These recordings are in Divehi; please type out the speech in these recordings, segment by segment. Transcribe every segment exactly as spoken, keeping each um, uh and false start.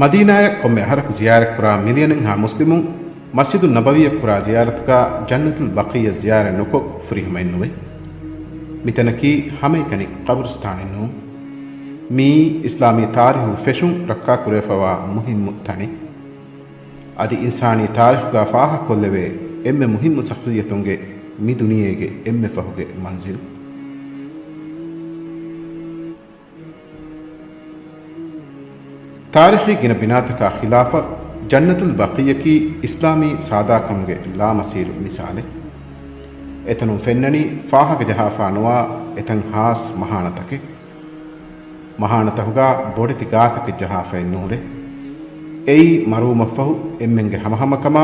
މަދީނާއަށް ކޮންމެ އަހަރަކު ޒިޔާރަތްކުރާ މިލިޔަނެއްހާ މުސްލިމުން މަސްޖިދުއް ނަބަވީއަށް ކުރާ ޒިޔާރަތުގާ ޖަންނަތުލް ބަޤީޢަށް ޒިޔާރަތް ނުކޮށް ފުރިހަމައެއްނުވޭ. މިތަނަކީ ހަމައެކަނި ޤަބުރުސްތާނެއް ނޫން. މިއީ އިސްލާމީ ތާރީޚުގެ ފެށުން ރައްކާކުރެވިފަވާ މުހިއްމު ތަނެއް. އަދި އިންސާނީ ތާރީޚުގާ ފާހަގަކޮށްލެވޭ އެންމެ މުހިއްމު ޝަޚްޞިއްޔަތުންގެ މި ދުނިޔޭގެ އެންމެ ފަހުގެ މަންޒިލް. ތާރީޚީ ގިނަ ބިނާތަކާ ޚިލާފަށް، ޖަންނަތުލް ބަޤީޢަކީ އިސްލާމީ ސާދާކަމުގެ ލާމަސީލު މިސާލެއް. އެތަނުން ފެންނަނީ ފާހަގަޖަހާފާ ނުވާ އެތަން ހާސް މަހާނަތަކެއް. މަހާނަތަކުގާ ބޮޑެތި ގާތަކެއް ޖަހާފައެއް ނޫންރޭ. އެއީ މަރުވުމަށްފަހު އެންމެންގެ ހަމަހަމަކަމާ،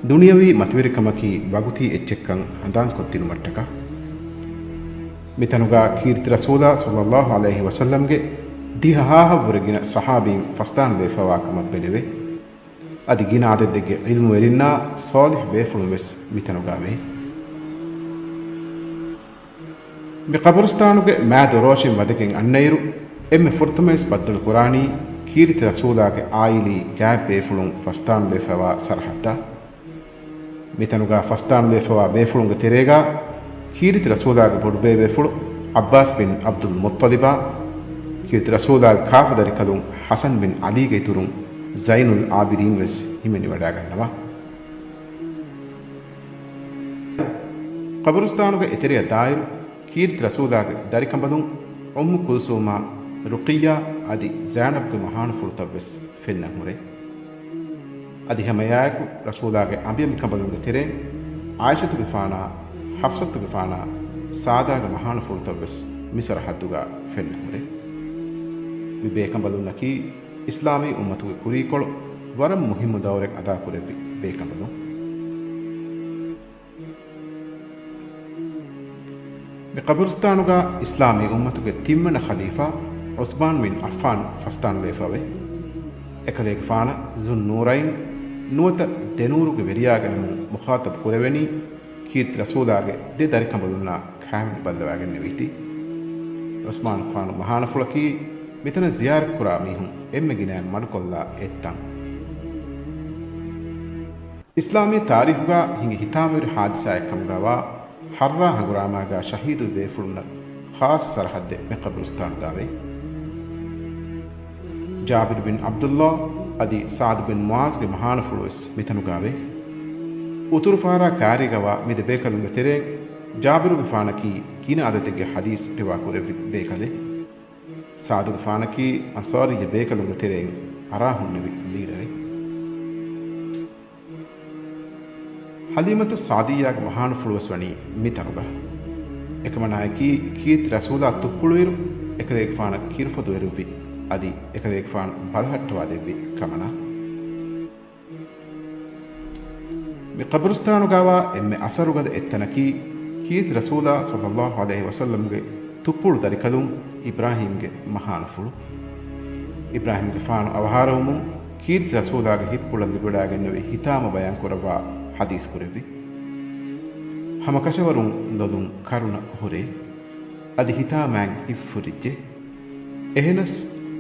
ދުނިޔަވީ މަތިވެރިކަމަކީ ވަގުތީ އެއްޗެއްކަން ހަނދާންކޮށްދިނުމަށްޓަކާ. މިތަނުގާ ކީރިތި ރަސޫލާ ޞައްލައްލާހު ޢަލައިހި ވަސައްލަމްގެ ދިހަ ހާހަށްވުރެ ގިނަ ޞަޙާބީން ފަސްދާނުލައިފަވާ ކަމަށް ބެލެވޭ. އަދި ގިނަ އަދަދެއްގެ ޢިލްމުވެރިންނާ ޞާލިޙު ބޭފުޅުން ވެސް މިތަނުގާ ވޭ. މި ޤަބުރުސްތާނުގެ މާ ދޮރޯށިން ވަދެގެން އަންނައިރު، އެންމެ ފުރަތަމަވެސް ބައްދަލުކުރާނީ ކީރިތި ރަސޫލާގެ ޢާއިލީ ގާތް ބޭފުޅުން ފަސްދާނުލައިފަވާ ސަރަޙައްދާ. މިތަނުގާ ފަސްދާނުލައިފަވާ ބޭފުޅުންގެ ތެރޭގާ ކީރިތި ރަސޫލާގެ ބޮޑުބޭބޭފުޅު ޢައްބާސް ބިން ޢަބްދުލް މުއްޠަލިބާ، ކީރިތި ރަސޫލާގެ ކާފަ ދަރިކަލުން ޙަސަން ބިން ޢަލީގެ އިތުރުން ޒައިނުލް ޢާބިދީން ވެސް ހިމެނިވަޑައިގަންނަވާ. ޤަބުރުސްތާނުގެ އެތެރެއަށް ދާއިރު، ކީރިތި ރަސޫލާގެ ދަރިކަނބަލުން އުއްމު ކުލްސޫމާ، ރުޤިއްޔާ އަދި ޒައިނަބްގެ މަހާނުފުޅުތައް ވެސް ފެންނަން ހުރޭ. އަދި ހަމައެއާއެކު ރަސޫލާގެ އަނބިޔަމިކަނބަލުންގެ ތެރެއިން ޢާއިޝަތުގެފާނާ، ޙަފްޞަތުގެފާނާ، ސާދާގެ މަހާނުފުޅުތައް ވެސް މި ސަރަޙައްދުގާ ފެންނަން ހުރޭ. މި ބޭކަނބަލުންނަކީ އިސްލާމީ އުއްމަތުގެ ކުރީކޮޅު ވަރަށް މުހިއްމު ދައުރެއް އަދާކުރެއްވި ބޭކަނބަލުން. މި ޤަބުރުސްތާނުގާ އިސްލާމީ އުއްމަތުގެ ތިންވަނަ ޚަލީފާ ޢުސްމާން ބިން ޢައްފާން ފަސްދާނުލައިފަވޭ. އެކަލޭގެފާނަށް ޒުންނޫރައިން ނުވަތަ ދެނޫރުގެ ވެރިޔާގެ ނަމުން މުޚާޠަބު ކުރެވެނީ، ކީރިތި ރަސޫލާގެ ދެ ދަރިކަނބަލުންނާ ކާވެނި ބައްލަވާގެންނެވީތީ. ޢުސްމާނުގެފާނު މަހާނަފުޅަކީ މިތަނަށް ޒިޔާރަތްކުރާ މީހުން އެންމެ ގިނައިން މަޑުކޮށްލާ އެއްތަން. އިސްލާމީ ތާރީޚުގާ ހިނގި ހިތާމަވެރި ޙާދިސާއެއްކަމުގާވާ ހައްރާ ހަނގުރާމާގާ ޝަހީދުވި ބޭފުޅުންނަށް ޚާއްޞަ ސަރަޙައްދެއް މި ޤަބުރުސްތާނުގާވޭ. ޖާބިރު ބިން ޢަބްދުﷲ އަދި ސަޢްދު ބިން މުޢާޛުގެ މަހާނަފުޅުވެސް މިތަނުގާވޭ. އުތުރުފަހަރާ ކާރީގަވާ މި ދެބޭކަލުންގެ ތެރެއިން ޖާބިރުގެފާނަކީ ގިނަ އަދަދެއްގެ ޙަދީޘް ރިވާކުރެއްވި ބޭކަލެއް. ސަޢްދުގެފާނަކީ އަންޞާރިއްޔަ ބޭކަލުންގެ ތެރެއިން އަރާ ހުންނެވި ލީޑަރެއް. ޙަލީމަތު ސަޢްދިއްޔާގެ މަހާނަފުޅުވެސް ވަނީ މިތަނުގަ. އެކަމަނާއަކީ ކީރިތި ރަސޫލާ ތުއްޕުޅުއިރު އެކަލޭގެފާނަށް ކިރުފޮދުވެރިވި އަދި އެކަލޭގެފާނު ބަލަހައްޓަވާދެއްވި ކަމަނާ. މި ޤަބުރުސްތާނުގާވާ އެންމެ އަސަރުގަދަ އެއްތަނަކީ ކީރިތި ރަސޫލާ ޞައްލައްލާހު ޢަލައިހި ވަސައްލަމްގެ ތުއްޕުޅު ދަރިކަލުން އިބްރާހީމްގެ މަހާނަފުޅު. އިބްރާހީމްގެފާނު އަވަހާރަވުމުން ކީރިތި ރަސޫލާގެ ހިތްޕުޅަށް ލިބިވަޑައިގެންނެވި ހިތާމަ ބަޔާންކުރައްވާ ޙަދީޘް ކުރެއްވި. ހަމަކަށަވަރުން ލޮލުން ކަރުނަ ހުރޭ. އަދި ހިތާމައިން ހިތްފުރިއްޖެ. އެހެނަސް،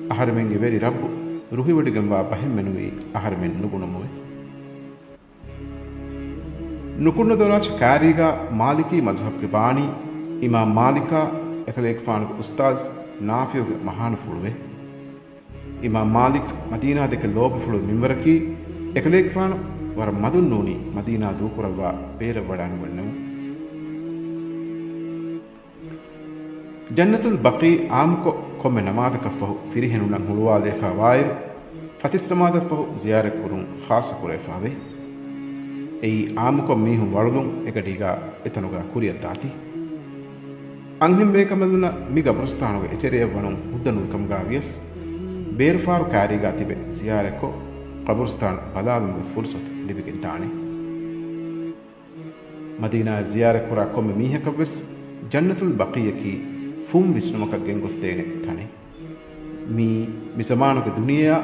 އަހަރެމެންގެ ވެރި ރައްބު ރުހިވޮޑިގެންވާ ބަހެއްމެނުވީ އަހަރެމެން ނުބުނުމުވެ. ނުކުންނަ ދޮރާށި ކާރީގާ މާލިކީ މަޒުހަބުގެ ބާނީ އިމާމް މާލިކާ އެކަލޭގެފާނުގެ އުސްތާޒް ނާފިޢުގެ މަހާނަފުޅުވޭ. އިމާމް މާލިކް މަދީނާ ދެކެ ލޯބިފުޅު މިންވަރަކީ އެކަލޭގެފާނު ވަރަށް މަދުން ނޫނީ މަދީނާ ދޫކުރައްވާ ބޭރަށްވަޑާނުގަންނެވުން. ޖަންނަތުލް ބަޤީޢް ޢާއްމުކޮށް ކޮންމެ ނަމާދަކަށްފަހު ފިރިހެނުންނަށް ހުޅުވާލައިފާ ވާއިރު، ފަތިސް ނަމާދަށްފަހު ޒިޔާރަތްކުރުން ޚާއްޞަކުރެވިފާވޭ. އެއީ ޢާއްމުކޮށް މީހުން ވަޅުލުން އެގަޑީގާ އެތަނުގާ ކުރިއަށްދާތީ. އަންހެން ބޭކަނބަލުންނަށް މި ގަބުރުސްތާނުގެ އެތެރެއަށް ވަނުން ހުއްދަ ނުވިކަމުގާ ވިޔަސް، ބޭރުފާރު ކާރީގާ ތިބެ ޒިޔާރަތްކޮށް، ގަބުރުސްތާނު ބަލާލުމުގެ ފުރުޞަތު ލިބިގެންދާނެ. މަދީނާއަށް ޒިޔާރަތްކުރާ ކޮންމެ މީހަކަށްވެސް ޖަންނަތުލް ބަޤީޢަކީ ފުން ވިސްނުމަކަށް ގެންގޮސްދޭނެ ތަނެއް. މިއީ މި ޒަމާނުގެ ދުނިޔެއާ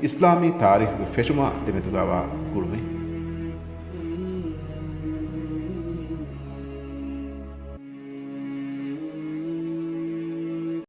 އިސްލާމީ ތާރީޚުގެ ފެށުމާ ދެމެދުގާވާ ގުޅުމެއް.